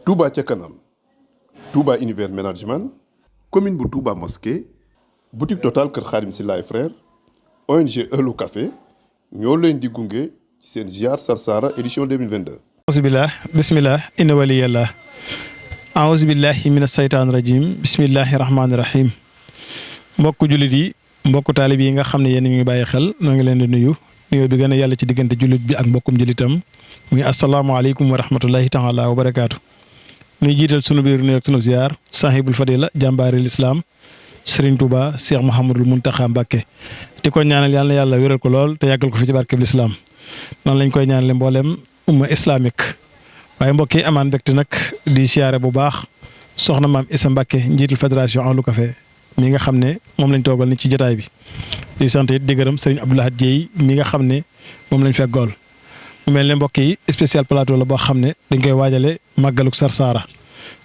Touba ca kanam Touba Univers Management commune bu Touba Mosquée boutique Total Kër Xaadim Sylla et frères ONG Eulo Café ñoo leen di gunge ci seen ziar Sarsara édition 2022. auzubillah bismillah inna waliyallah aouzubillahi min asheytaan rajim bismillahi rahmaani rahim mbokku jullit yi mbokku taalib yi nga xam ne yéen ñu ngi bàyyi xel noo ngi leen di nuyu nuyoo bi gën a yàlla ci diggante jullit bi ak mbokkum jullitam muy asalaamaaleykum wa rahmatullahi taala wa barakaatu. nuy jiital sunu biir nuyu ak sunu ziar sahibul fadila jàmbaari lislaam Serigne Touba Cheikh Mouhamadul Mountakha Mbacké di ko ñaanal yàlla na yàlla wéral ko lool te yàggal ko fi ci barkeb lislaam noonu lañ koy ñaanale mboolem umma islamique waaye mbokk yi amaan mbégte nag di siyaare bu baax soxna maam Issa Mbacké njiitul fédération Eulo Café mi nga xam ne moom lañ toogal ni ci jotaay bi di sant it di gërëm Serigne Abdou Lahad Dieye mi nga xam ne moom lañ feggool mu mel ne mbokk yi spécial plateau la boo xam ne dañ koy waajale màggaluk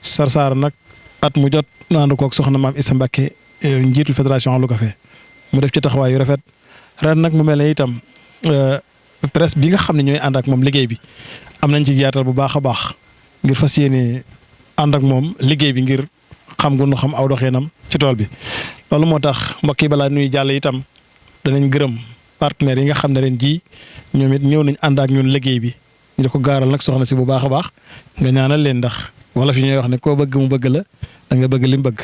Sarsara nag at mu jot ànd koog soxna maam Issa Mbacké njiitul fédération Eulo Café mu def ci taxawaay yu rafet ren nag mu mel ne itam presse bi nga xam ne ñooy ànd ak moom liggéey bi am nañ ci yaatal bu baax a baax ngir fas yéene ànd ak moom liggéey bi ngir xam gu nu xam aw doxeenam ci tool bi. loolu moo tax mbokk yi balaa nuy jàll itam danañ gërëm partenaires yi nga xam ne ren jii ñoom it ñëw nañ ànd ak ñun liggéey bi ñu di ko gaaral nag soxna si bu baax a baax nga ñaanal leen ndax wala fi ñooy wax ne koo bëgg mu bëgg la da nga bëgg li mu bëgg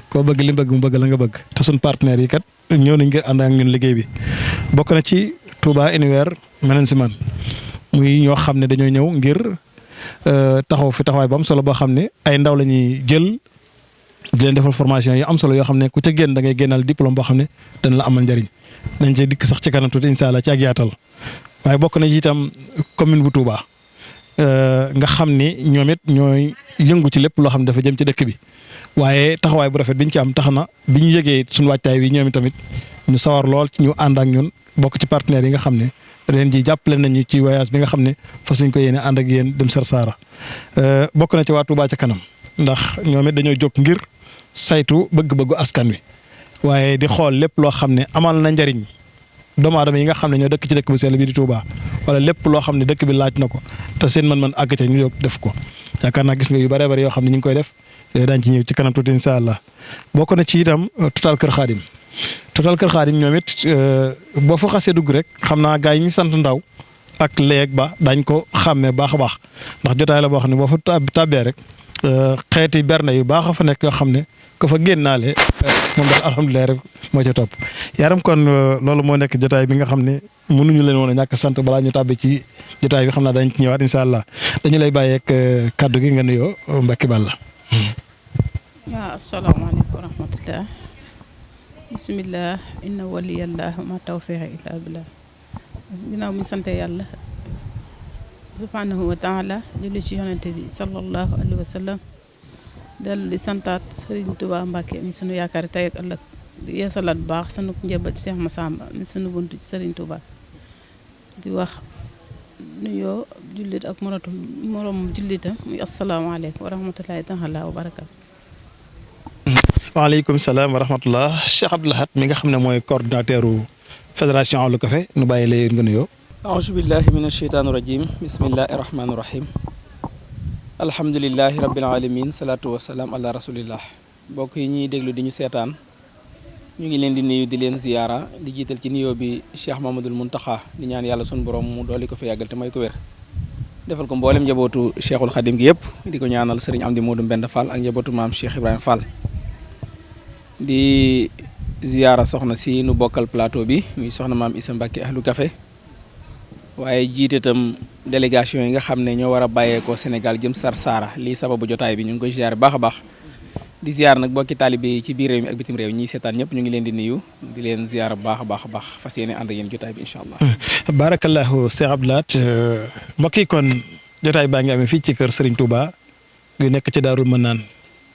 koo bëgg li mu bëgg mu bëgg la nga bëgg te suñ partenaires yi kat ñëw nañ ngir ànd ak ñun liggéey bi bokk na ci Touba Univers Management muy ñoo xam ne dañoo ñëw ngir taxaw fi taxawaay bu am solo boo xam ne ay ndaw la ñuy jël di leen defal formation yu am solo yoo xam ne ku ca génn da ngay génnal diplôme boo xam ne dana la amal njëriñ nañ ci dikk sax ci kanam tuuti incha allah ci ak yaatal waaye bokk na ci itam commune bu Touba nga xam ni ñoom it ñooy yëngu ci lépp loo xam ne dafa jëm ci dëkk bi waaye taxawaay bu rafet bi ñu ci am tax na bi ñu yëgee suñu waajtaay wi ñoom tamit ñu sawar lool ci ñu ànd ak ñun bokk ci partenaires yi nga xam ne ren ji jàppale nañu ci voyage bi nga xam ne fas nañ ko yéene ànd ak yéen dem Sarsara bokk na ci waa Touba ca kanam ndax ñoom it dañoo jóg ngir saytu bëgg-bëggu askan wi waaye di xool lépp loo xam ne amal na njariñ doomu aadama yi nga xam ne ñoo dëkk ci dëkk bu sell bi di Touba wala lépp loo xam ne dëkk bi laaj na ko te seen mën-mën àgg ca ñu jóg def ko yaakaar naa gis nga yu bare bare yoo xam ne ñu ngi koy def yooyu daañu ci ñëw ci kanam tuuti incha allah bokk na ci itam Total Kër Xaadim Total Kër Xaadim ñoom it boo fa xasee dugg rek xam naa gars yi ñu sant ndaw ak léeg ba dañ ko xàmmee baax a baax ndax jotaay la boo xam ne boo fa tàbbee rek xeeti berne yu baax a fa nekk yoo xam ne ko fa génnaale moom daal alhamdulilah rek moo ca topp yaram kon loolu moo nekk jotaay bi nga xam ne mënuñu leen woon a ñàkk sant balaa ñu tàbbi ci jotaay bi xam naa dañ ci ñëwaat incha allah dañu lay bàyyeeg kàddu gi nga nuyoo Mbacke Balla. waaw asalaamaaleykum wa rahmatullah bismillah inna waliyallah ma tawfiqa illa billah ginnaaw bu ñu sante yàlla subhanahu wa taala julli ci yonente bi sallallahu alayhi wa sallam dellu di santaat Serigne Touba Mbacké mi sunu yaakaar tey ak ëllëg di yeesalaat bu baax sunu njëbal ci Cheikh Massamba mi sunu buntu ci Serigne Touba di wax nuyoo jullit ak moroom jullitam muy asalaamaaleykum wa rahmatullahi taala wa barakatu. waaleykum salaam wa rahmatullah Cheikh Abdou Lahad mi nga xam ne mooy coordinateur fédération Eulo Café nu bàyyi la yéen nga nuyoo. aouzu billahi min asheytaani rajim bismillahi rahmaani rahim alhamdulilahi rabbil alamin salaatu wasalaam ala rasulillah mbokk yi ñuy déglu di ñu seetaan ñu ngi leen di nuyu di leen ziyaara di jiital ci nuyoo bi Cheikh Mamadul Muntaxa di ñaan yàlla sunu borom mu dooli ko fi yàggal te may ko wér defal ko mboolem njabootu Cheikhul Khadim gi yëpp di ko ñaanal sëriñ Amdi Moodu Mbend Fall ak njabootu maam Cheikh Ibrahima Fall di ziyaara soxna si nu bokkal plateau bi muy soxna maam Issa Mbacké Eulo Café waaye jiite itam délégation yi nga xam ne ñoo war a bàyyeekoo Sénégal jëm Sarsara lii sababu jotaay bi ñu ngi koy ziar baax a baax di ziar nag bokki taalibe yi ci biir réew mi ak bitim réew ñiy seetaan ñëpp ñu ngi leen di nuyu di leen ziar bu baax a baax fas yéene ànd ak yéen jotaay bi incha allah. barakallahu Cheikh Abdou Lahad mbokk yi kon jotaay baa ngi amee fii ci kër Serigne Touba gu nekk ci Daarul Manaan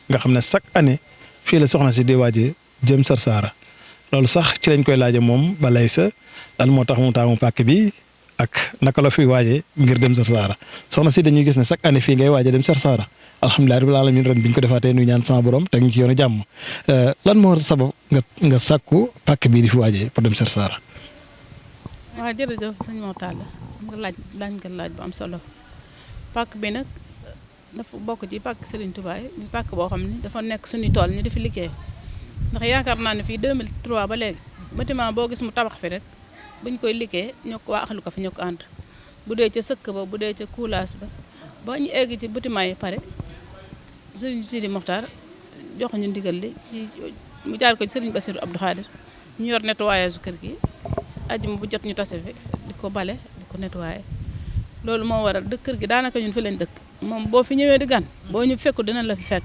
nga xam ne chaque année fii la soxna si di waajee jëm Sarsara loolu sax ci lañ koy laaje moom balay sa lan moo tax mu taamu pàkk bi. ak naka la fi waajee ngir dem Sarsara soxna si dañuy gis ne chaque année fii ngay waajee dem Sarsara alhamdulilah rabbil alamin ren bi ñu ko defaatee nuy ñaan sama borom teg ñu ci yoonu jàmm lan moo sabab nga sàkku pàkk bii di fi waajee pour dem Sarsara. waaw jërëjëf sëñ Mor Talla nga laaj nga laaj bu am solo pàkk bi nag dafa bokk ci pàkk Serigne Touba yi pàkk boo xam ne dafa nekk suñuy tool ñu di fi liggéey ndax yaakaar naa ne fii 2003 ba léegi bâtiment boo gis mu tabax fi rek buñ koy liggéey ñoo ko waa Ahlu Café ñoo ko ànd bu dee ca sëkk ba bu dee ca coulage ba ñu egg ci bâtiment yi pare Serigne Sidi Mokhtar jox ñu ndigal li ci mu jaar ko ci Serigne Bassirou Abdou Khadir ñu yor nettoyage kër gi ajjuma bu jot ñu tase fi di ko bale di ko nettoyé loolu moo waral dëkk kër gi daanaka ñun fi lañ dëkk moom boo fi ñëwee di gan boo ñu fekku dinañ la fi fekk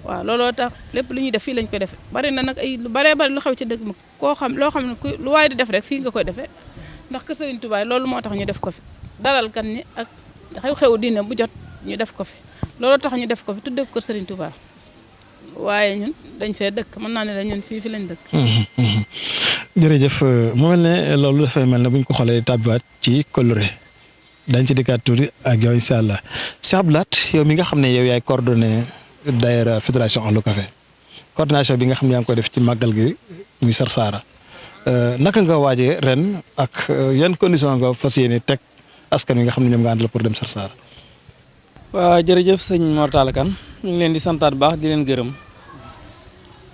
waaw looloo tax lépp lu ñuy def fii lañ koy defe bari na nag ay lu baree bari lu xew ci dëkk mi koo xam loo xam ne lu waay di def rek fii nga koy defee ndax kër Serigne Touba loolu moo tax ñu def ko fi dalal gan ñi ak xew-xewu diine bu jot ñu def ko fi looloo tax ñu def ko fi tuddee ko kër Serigne Touba waaye ñun dañ fee dëkk mën naa ne la ñun fii lañ dëkk. jërëjëf mu mel ne loolu dafay mel ne bu ñu ko xoolee tàbbiwaat ci coloré dañ ci dikkaat tuuti ak yow incha allah Cheikh Abdou Lahad yow mi nga xam ne yow yaay coordonné daayira fédération Ahlu Café coordination bi nga xam ne yaa ngi koy def ci màggal gi muy Sarsara naka nga waajee ren ak yan condition nga fas yéene teg askan wi nga xam ne ñoom nga àndal pour dem Sarsara. waaw jërëjëf sëñ Mor Talla Kane ñu ngi leen di santaat baax di leen gërëm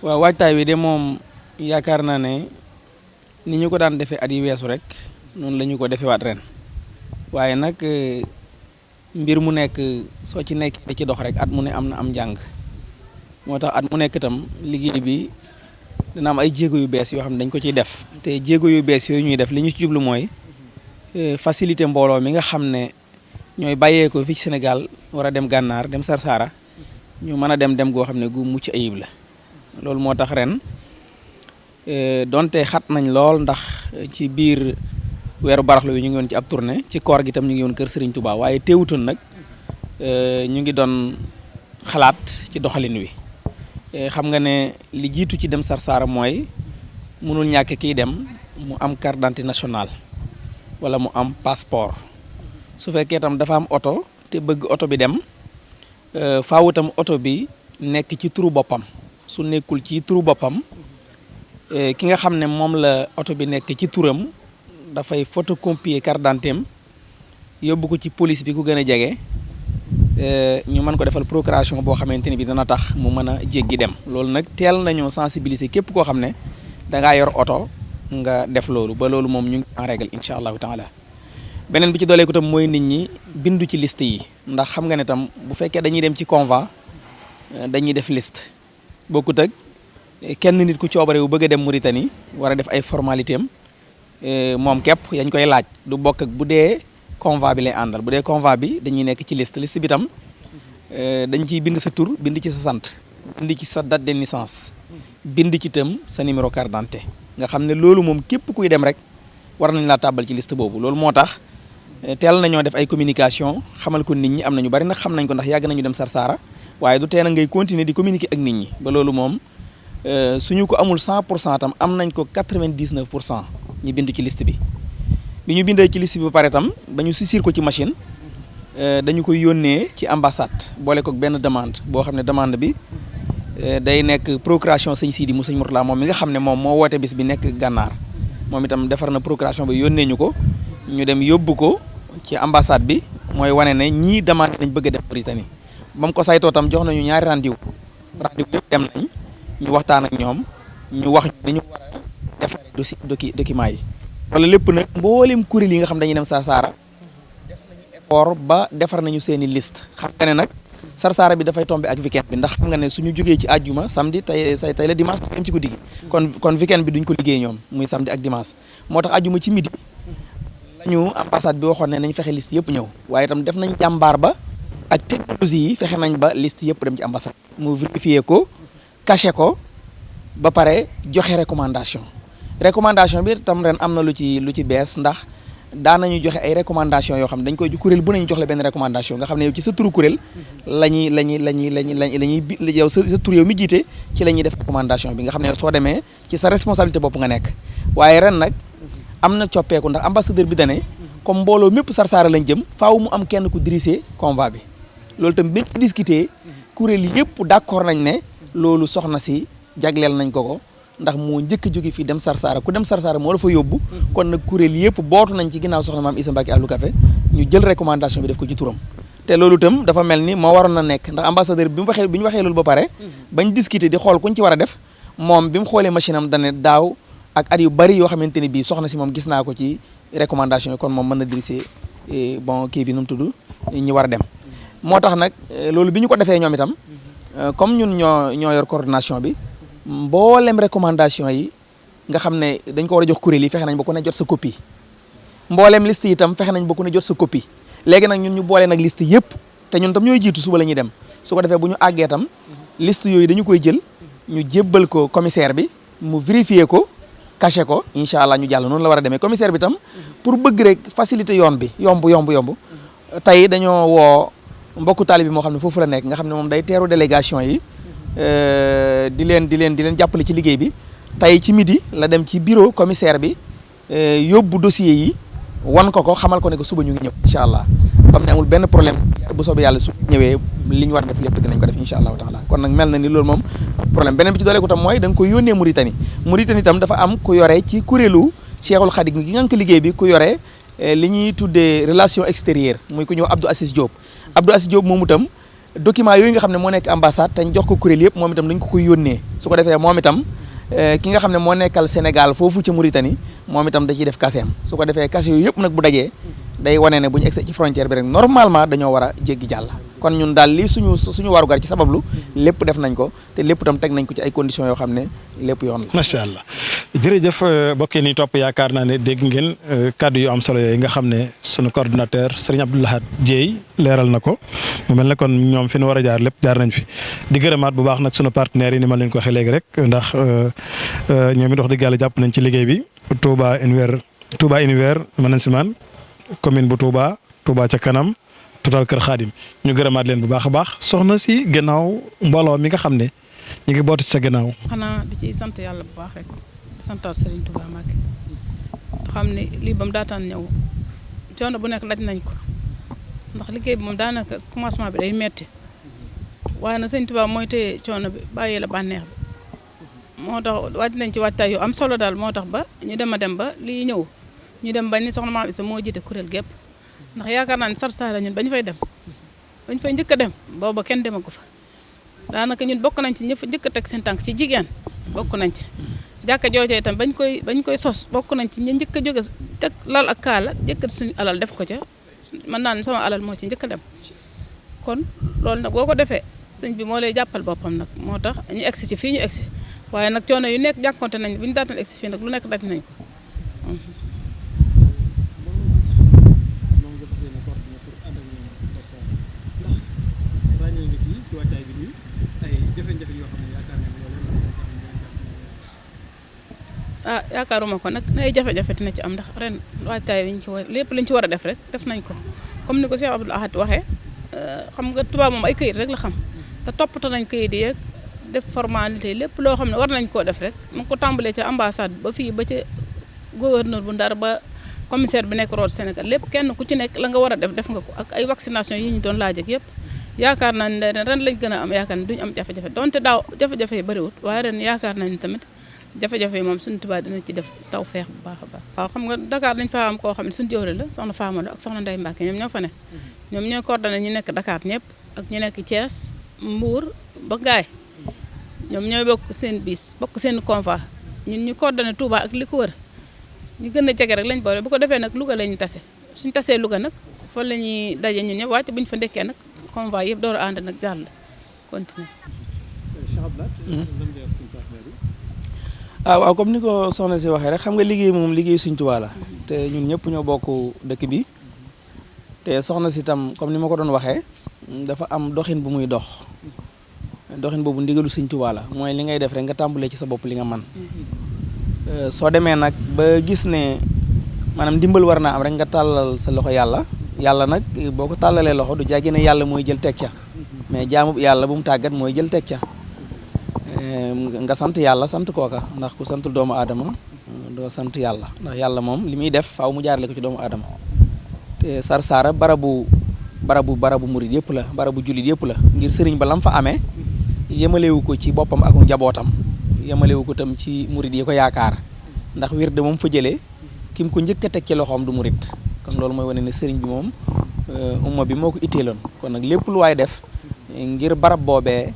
waaw waajtaay wi de moom yaakaar naa ne ni ñu ko daan defee at yi weesu rek noonu la ñu ko defewaat ren waaye nag mbir mu nekk soo ci nekk da ci dox rek at mu ne am na am njàng moo tax at mu nekk itam liggéey bi dina am ay jéego yu bees yoo xam ne dañ ko ciy def te jéego yu bees yooyu ñuy def li ñu ci jublu mooy facilité mbooloo mi nga xam ne ñooy bàyyeekoo fii ci Sénégal war a dem gànnaar dem Sarsara ñu mën a dem goo xam ne gu mucc ayib la loolu moo tax ren donte xat nañ lool ndax ci biir weeru baraxlu wi ñu ngi woon ci ab tournée ci koor gi tam ñu ngi woon kër Serigne Touba waaye teewutoon nag ñu ngi doon xalaat ci doxalin wi xam nga ne li jiitu ci dem Sarsara mooy mënul ñàkk kiy dem mu am carte d'identité nationale wala mu am passeport su fekkee tam dafa am oto te bëgg oto bi dem faaw itam oto bi nekk ci turu boppam su nekkul ci turu boppam ki nga xam ne moom la oto bi nekk ci turam dafay photocopier carte d'identité am yóbbu ko ci police bi ku gën a jege ñu mën ko defal procuration boo xamante ni bi dana tax mu mën a jéggi dem loolu nag teel nañoo sensibiliser képp koo xam ne dangaa yor oto nga def loolu ba loolu moom ñu ngi en règle incha allahu taala beneen bi ci dooleeku tam mooy nit ñi bindu ci liste yi ndax xam nga ne tam bu fekkee dañuy dem ci convoi dañuy def liste bokkut ak kenn nit ku coobare bu bëgg a dem Mauritanie war a def ay formalité am moom képp yañ koy laaj du bokk ak bu dee convoi bi lay àndal bu dee convoi bi dañuy nekk ci liste bi tam dañ ciy bind sa tur bind ci sa sant bind ci sa date de naissance bind ci tam sa numéro carte d'identité nga xam ne loolu moom képp kuy dem rek war nañ laa tàbbal ci liste boobu loolu moo tax teel nañoo def ay communication xamal ko nit ñi am na ñu bari nag xam nañ ko ndax yàgg nañu dem Sarsara waaye du tee na ngay continuer di communiquer ak nit ñi ba loolu moom suñu ko amul 100% tam am nañ ko 99% ñi bindu ci liste bi bi ñu bindee ci liste bi ba pare tam ba ñu saisir ko ci machine dañu koy yónnee ci ambassade boole ko benn demande boo xam ne demande bi day nekk procuration sëñ Sidi mu sëñ Mourtala moom mi nga xam ne moom moo woote bis bi nekk gànnaar moom itam defar na procuration bi yónnee ñu ko ñu dem yóbbu ko ci ambassade bi mooy wane ne ñii demande nañ bëgg a dem Mauritanie ba mu ko saytoo tam jox nañu ñaari rendez-vous yëpp dem nañ ñu waxtaan ak ñoom ñu wax ni ñu war a def document yi wala lépp nag mboolem kuréel yi nga xam dañuy dem Sarsara def nañu effort ba defar nañu seeni liste xam nga ne nag Sarsara bi dafay tombé ak weekend bi ndax xam nga ne suñu jógee ci àjjuma samedi tey la dimanche dem ci guddi gi kon weekend bi duñ ko liggéey ñoom muy samedi ak dimanche moo tax àjjuma ci midi lañu ambassade bi waxoon ne nañ fexe liste yëpp ñëw waaye itam def nañ jàmbaar ba ak technologie yi fexe nañ ba liste yëpp dem ci ambassade mu vérifier ko caché ko ba pare joxe recommandation bi tam ren am na lu ci bees ndax daan nañu joxe ay recommandation yoo xam ne dañ koy kuréel bu nañu jox la benn recommandation nga xam ne yow ci sa turu kuréel yow sa tur yow mi jiite ci la ñuy def recommandation bi nga xam ne soo demee ci sa responsabilité bopp nga nekk waaye ren nag am na coppeeku ndax ambassadeur bi dane comme mbooloo mépp Sarsara lañ jëm faaw mu am kenn ku diriger convoi bi loolu tam biñ discuter kuréel yëpp d'accord nañ ne loolu soxna si jagleel nañ ko ndax moo njëkk a jóge fii dem Sarsara ku dem Sarsara moo la fa yóbbu kon nag kuréel yëpp bootu nañ ci ginnaaw soxna maam Issa Mbacke Ahlu Café ñu jël recommandation bi def ko ci turam te loolu itam dafa mel ni moo waroon na nekk ndax ambassadeur bi ñu waxee loolu ba pare bañ discuter di xool kuñ ci war a def moom bi mu xoolee machine am dane daaw ak at yu bari yoo xamante ni bii soxna si moom gis naa ko ci recommandation yi kon moom mën na diriger bon kii bi nu mu tudd ñi war a dem moo tax nag loolu bi ñu ko defee ñoom itam comme ñun ñoo yor coordination bi mboolem recommandation yi nga xam ne dañ ko war a jox kuréel yi fexe nañ ba ku ne jot sa copie mboolem liste yi itam fexe nañ ba ku ne jot sa copie léegi nag ñun ñu boole nag liste yëpp te ñun tam ñooy jiitu suba la ñuy dem su ko defee bu ñu àggee tam liste yooyu dañu koy jël ñu jébbal ko commissaire bi mu vérifier ko caché ko incha allah ñu jàll noonu la war a demee commissaire bi tam pour bëgg rek faciliter yoon bi yomb tey dañoo woo mbokku taalibe bi moo xam ne foofu la nekk nga xam ne moom day teeru délégation yi di leen jàppale ci liggéey bi tey ci midi la dem ci bureau commissaire bi yóbbu dossier yi wan ko xamal ko ne ko suba ñu ngi ñëw incha allah comme ne amul benn problème bu soobee yàlla su ñëwee li ñu war a def lépp dinañ ko def incha allahu taala kon nag mel na ni loolu moom problème beneen bi ci doole ko tam mooy da nga koy yónnee Mauritanie tam dafa am ku yore ci kuréelu Cheikhul Khadim gi nga ko liggéey bi ku yore li ñuy tuddee relation extérieure muy ku ñëw Abdou Assis Diop moomu itam document yooyu nga xam ne moo nekk ambassade te ñu jox ko kuréel yëpp moom itam dañ ko koy yónnee su ko defee moom itam ki nga xam ne moo nekkal Sénégal foofu ca Mauritanie moom itam da ciy def kaseem su ko defee kase yooyu yëpp nag bu dajee day wane ne bu ñu egsee ci frontière bi rek normalement dañoo war a jéggi jàll kon ñun daal lii suñu warugar ci sabablu lépp def nañ ko te lépp itam teg nañ ko ci ay conditions yoo xam ne lépp yoon la. macha allah jërëjëf mbokk yi ni topp yaakaar naa ne dégg ngeen kàddu yu am solo yooyu nga xam ne sunu coordonnateur Serigne Abdou Lahad Dieye leeral na ko mu mel ne kon ñoom fi nu war a jaar lépp jaar nañ fi di gërëmaat bu baax nag sunu partenaires yi ni ma leen ko waxee léegi rek ndax ñoom it wax dëgg yàlla jàpp nañ ci liggéey bi Touba Univers Management commune bu Touba ca kanam Total Kër Xaadim ñu gërëmaat leen bu baax a baax soxna si gannaaw mbooloo mi nga xam ne ñu ngi bootu ci sa gannaaw. xanaa di ciy sant yàlla bu baax rek di santaat Serigne Touba Mbacké te xam ne lii ba mu daataan ñëw coono bu nekk daj nañ ko ndax liggéey bi moom daanaka commencement bi day metti waaye nag Serigne Touba mooy téye coono bi bàyyee la bànneex bi moo tax wàcc nañ ci waajtaay yu am solo daal moo tax ba ñu dem ba lii ñëw ñu dem ba ni soxna Maam Isa moo jiite kuréel gépp ndax yaakaar naa ne Sarsara ñun bañ fay njëkk a dem booba kenn demagu fa daanaka ñun bokk nañ ci ñëpp njëkk a teg seen tànk ci jigéen bokk nañ ci jàkka joojee itam bañ koy sos bokk nañ ci ñu njëkk a jóge teg lal ak kaala jëkkat suñu alal def ko ca mën naa ne sama alal moo ci njëkk a dem kon loolu nag boo ko defee sëñ bi moo lay jàppal boppam nag moo tax ñu egsi ci fii ñu egsi waaye nag coono yu nekk jàkkonte nañ bu ñu daataan egsi fii nag lu nekk daj nañ ko yaakaaruma ko nag ay jafe-jafe dina ci am ndax ren waajtaay wiñ ci war lépp liñ ci war a def rek def nañ ko comme ni ko Cheikh Abdou Lahad waxee xam nga tubaab moom ay këyit rek la xam te toppatoo nañ këyit yi yeeg def formalité lépp loo xam ne war nañ koo def rek mu ko tàmbalee ca ambassade ba fii ba ca gouverneur bu Ndar ba commissaire bi nekk root Sénégal lépp kenn ku ci nekk la nga war a def nga ko ak ay vaccination yi ñu doon laaj ak yëpp yaakaar nañ ne ren lañ gën a am yaakaar ne duñu am jafe-jafe donte daaw jafe-jafe yi bëriwut waaye ren yaakaar nañ tamit jafe-jafe yi moom suñu Tuubaa dina ci def taw feex bu baax a baax waaw xam nga Dakar dañ fa am koo xam ne suñu jëwre la soxna Faamalo ak soxna Ndeye Mbacke ñoom ñoo fa ne ñoom ñooy coordonné ñu nekk Dakar ñëpp ak ñu nekk Thiès Mbour ba Gaay ñoom ñooy bokk seen bis bokk seen convoi ñun ñu coordonné Touba ak li ko wër ñu gën a jege rek lañ boole bu ko defee nag Louga la ñu tase suñu tasee Louga nag fa la ñuy daje ñun ñëpp wàcc bu ñu fa ndekkee nag convoi yëpp door a ànd nag jàll continuer waaw comme ni ko soxna si waxee rek xam nga liggéey moom liggéey Sëñ Tuubaa la te ñun ñëpp ñoo bokk dëkk bi te soxna si tam comme ni ma ko doon waxee dafa am doxin bu muy dox doxin boobu ndigalu Sëñ Tuubaa la mooy li ngay def rek nga tàmbalee ci sa bopp li nga man soo demee nag ba gis ne maanaam ndimbal war naa am rek nga tàllal sa loxo yàlla nag boo ko tàllalee loxo du jàggi ne yàlla mooy jël teg ca mais jaamu yàlla bu mu tàggat mooy jël teg ca nga sant yàlla sant kooka ndax ku santul doomu aadama doo sant yàlla ndax yàlla moom li muy def faaw mu jaarale ko ci doomu aadama te Sarsara barabu murit yëpp la barabu jullit yëpp la ngir sëriñ ba lam fa amee yemalewu ko ci boppam ak njabootam yemalewu ko tam ci murit yi ko yaakaar ndax wird moom fa jëlee kim ko njëkk a teg ci loxoom du murit kon loolu mooy wane ne sëriñ bi moom umma bi moo ko itteeloon kon nag lépp lu waay def ngir barab boobee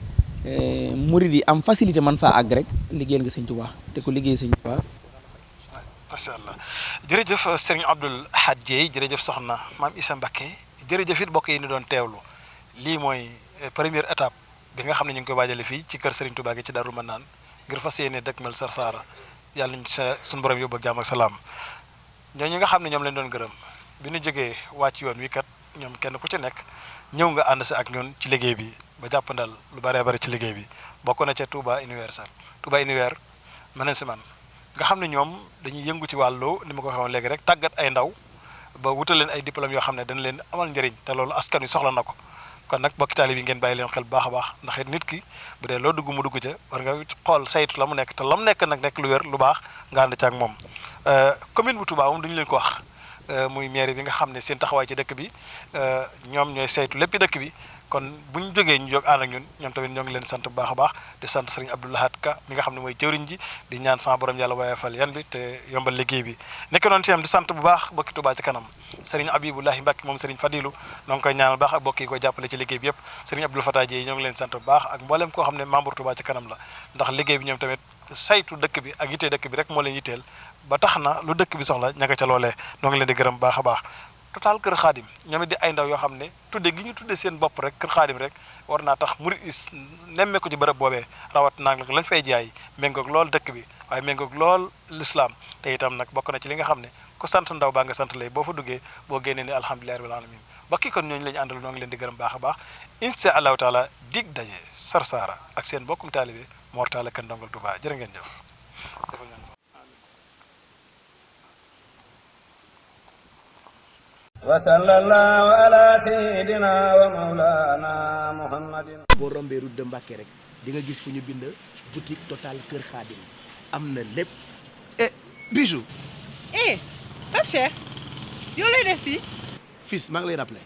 murid yi am facilité man faa àgg rek liggéeyal nga sëñ Tuubaa te ku liggéey sëñ Tuubaa. macha allah jërëjëf Serigne Abdoul Ahad Dieye jërëjëf soxna maam Issa Mbacké jërëjëf it mbokk yi ni doon teewlu lii mooy première étape bi nga xam ne ñu ngi koy waajale fii ci kër Serigne Touba gi ci Darou Manane ngir fas yéene dëkkmal Sarsara yàlla ñu suñu borom yóbbu ak jàmm ak salaam ñooñu nga xam ne ñoom lañ doon gërëm bi ñu jógee wàcc yoon wi kat ñoom kenn ku ci nekk ñëw nga ànd si ak ñun ci liggéey bi ba jàppandal lu bëree bëri ci liggéey bi bokk na ca Touba Universel Touba Univers Management nga xam ne ñoom dañuy yëngu ci wàllu ni ma ko waxoon léegi rek tàggat ay ndaw ba wutal leen ay diplôme yoo xam ne dañ leen amal njëriñ te loolu askan wi soxla na ko kon nag bokki taalibe yi ngeen bàyyi leen xel bu baax a baax ndax it nit ki bu dee loo dugg mu dugg ca war nga xool saytu la mu nekk te la mu nekk nag nekk lu wér lu baax nga ànd ca ak moom commune bu Touba moom duñu leen ko wax muy mairie bi nga xam ne seen taxawaay ci dëkk bi ñoom ñooy saytu lépp dëkk bi kon bu ñu jógee ñu jóg ànd ak ñun ñoom tamit ñoo ngi leen sant bu baax a baax di sant Serigne Abdoul Ahad Ka mi nga xam ne mooy jëwriñ ji di ñaan sama borom yàlla woyofal yan bi te yombal liggéey bi nekk noonu ci am di sant bu baax bokki Touba ci kanam Serigne Abiboulahi Mbacké moom Serigne Fadilou noo ngi koy ñaanal baax ak bokk yi koy jàppale ci liggéey bi yëpp Serigne Abdoul Fatah Dieye ñoo ngi leen sant bu baax ak mboolem koo xam ne membre Touba ci kanam la ndax liggéey bi ñoom tamit saytu dëkk bi ak yittee dëkk bi rek moo leen yitteel ba tax na lu dëkk bi soxla ña nga ca loolee noo ngi leen di gërëm baax a baax total kër xaadim ñoom it di ay ndaw yoo xam ne tudde gi ñu tudde seen bopp rek kër xaadim rek war naa tax murid is nemmee ko ci bërëb boobee rawat naag lañ fay jaay méngoog lool dëkk bi waaye méngoog lool l'islam te itam nag bokk na ci li nga xam ne ku sant ndaw baa nga sant lay boo fa duggee boo génnee ni alhamdulillahi rabbil alamin bokki kon ñooñu la ñu àndal noo ngi leen di gërëm baax a baax insha allahu taala dig daje Sarsara ak seen bokkum taalibe Mor Talla Kane Ndongal Touba jërë ngeen jëf wa sallallahu ala sayyidina wa maulana muhammadin. boo rombee route de Mbacké rek di nga gis fu ñu bind boutique Total Kër Khadim am na lépp. Bijou. Pape Cheikh yow lay def fii. fils maa ngi lay rappelé.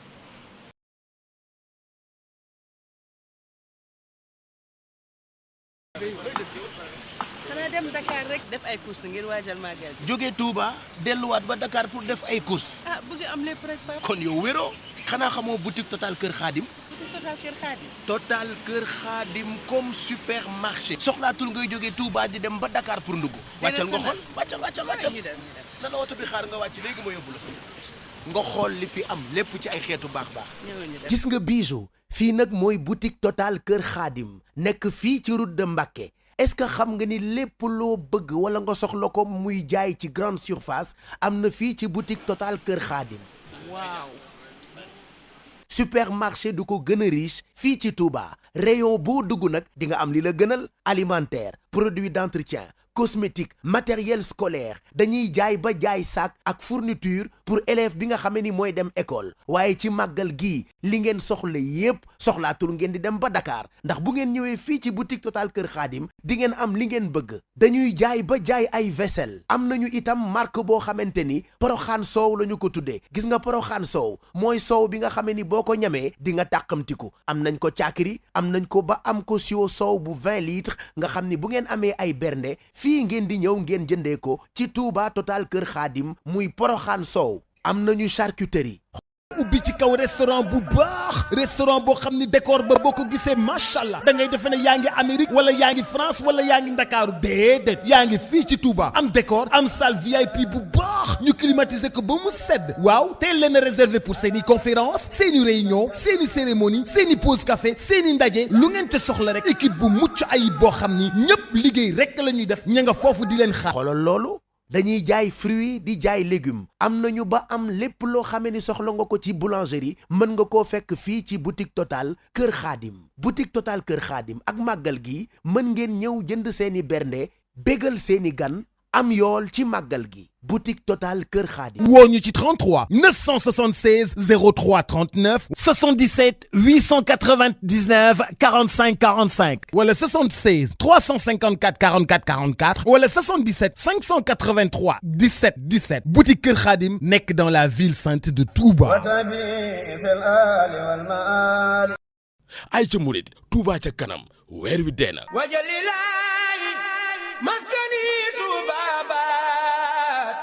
xanaa dem Dakar rek def ay courses ngir waajal màggal. jóge Touba delluwaat ba Dakar pour def ay courses. bëgg am lépp rek Pape. kon yow wéroo xanaa xamoo boutique Total Kër Khadim. boutique Total Kër Khadim. Total Kër Khadim comme supermarché. soxlaatul ngay jóge Touba di dem ba Dakar pour ndugg. wàccal nga xool wàccal. ñu dem. na la oto bi xaar nga wàcc léegi ma yóbbu la nga xool li fi am lépp ci ay xeetu baax. gis nga Bijou fii nag mooy boutique Total Kër Khadim nekk fii ci route de Mbacké. est-ce que xam nga ni lépp loo bëgg wala nga soxla ko muy jaay ci grande surface am na fii ci boutique Total Kër Khadim. waaw. supermarché du ko gën a riche fii ci Touba rayon boo dugg nag di nga am li la gënal alimentaire produits d'entretien cosmétique matériel scolaire dañuy jaay ba jaay sac ak fourniture pour élève bi nga xamee ni mooy dem école waaye ci màggal gii li ngeen soxla yépp soxlaatul ngeen di dem ba Dakar ndax bu ngeen ñëwee fii ci boutique Total Kër Khadim di ngeen am li ngeen bëgg dañuy jaay ba jaay ay vaisselle am nañu itam marque boo xamante ni Poroxaan soow la ñu ko tuddee gis nga Poroxaan soow mooy soow bi nga xamee ni boo ko ñamee di nga tàqamtiku am nañ ko caakiri am nañ ko ba am ko siwo soow bu 20 litres nga xam ni bu ngeen amee ay bernde fii ngeen di ñëw ngeen jëndee ko ci Touba Total Kër Khadim muy Poroxaan soow am nañu charcuterie ubbi ci kaw restaurant bu baax restaurant boo xam ni décor ba boo ko gisee macha allah da ngay defe ne yaa ngi Amérique wala yaa ngi France wala yaa ngi Ndakaaru déedéet yaa ngi fii ci Touba am décor am salle VIP bu baax ñu climatiser ko ba mu sedd waaw teel leen a réservé pour seeni conférence seeni réunion seeni cérémonie seeni pause café seeni ndaje lu ngeen te soxla rek équipe bu mucc ayib boo xam ni ñëpp liggéey rek la ñuy def ña nga foofu di leen xaar. xoolal loolu dañuy jaay fruits di jaay légumes am nañu ba am lépp loo xamee ni soxla nga ko ci boulangerie mën nga koo fekk fii ci boutique Total Kër Khadim boutique Total Kër Khadim ak màggal gi mën ngeen ñëw jënd seeni bernde bégal seeni gan am yool ci màggal gi boutique Total Kër Khadim. woo ñu ci 33 976 03 39 77 899 45 45 wala 76 354 44 44 wala 77 583 17 17 boutique Kër Khadim nekk dans la ville sainte de Touba. ay ca murid Touba ca kanam weer wi dee na. maskani tubabat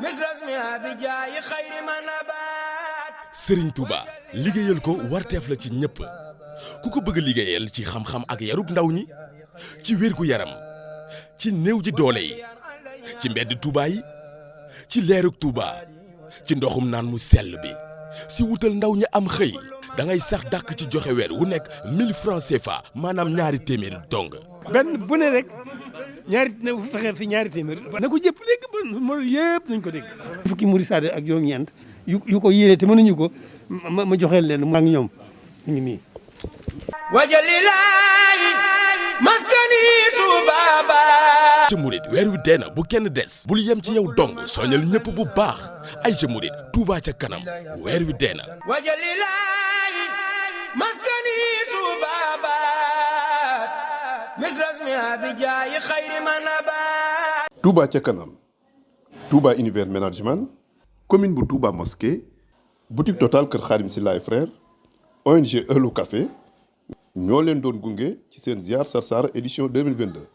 misras mi abijaayi xayri man abat Serigne Touba liggéeyal ko warteef la ci ñëpp ku ko bëgg liggéeyal ci xam-xam ak yarub ndaw ñi ci wérgu yaram ci néew ji doole yi ci mbedd Touba yi ci leerug Touba ci ndoxum naan mu sell bi si wutal ndaw ñi am xëy da ngay sax dàkk ci joxe weer wu nekk 1000 francs CFA maanaam ñaari téeméeri dong. benn bu ne rek ñaari na fexe fi ñaari téeméer na ko jëpp dégg ba yëpp nañ ko dégg. fukki murid saade ak juróom-ñeent yu ko yéene te mënuñu ko ma joxeel leen ak ñoom ñu ngi nii. wajalilaayi maskani tubaaba. ca murit weer wi dee na bu kenn des bul yem ci yow dong soñal ñëpp bu baax ay ca murit Touba ca kanam weer wi dee na. wajalilaayi maskani tubaaba. Touba ca kanam Touba univers management commune bu Touba mosquée boutique Total kër Xaadim Sylla et frères ONG Eulo Café ñoo leen doon gunge ci seen ziar Sarsara édition 2022.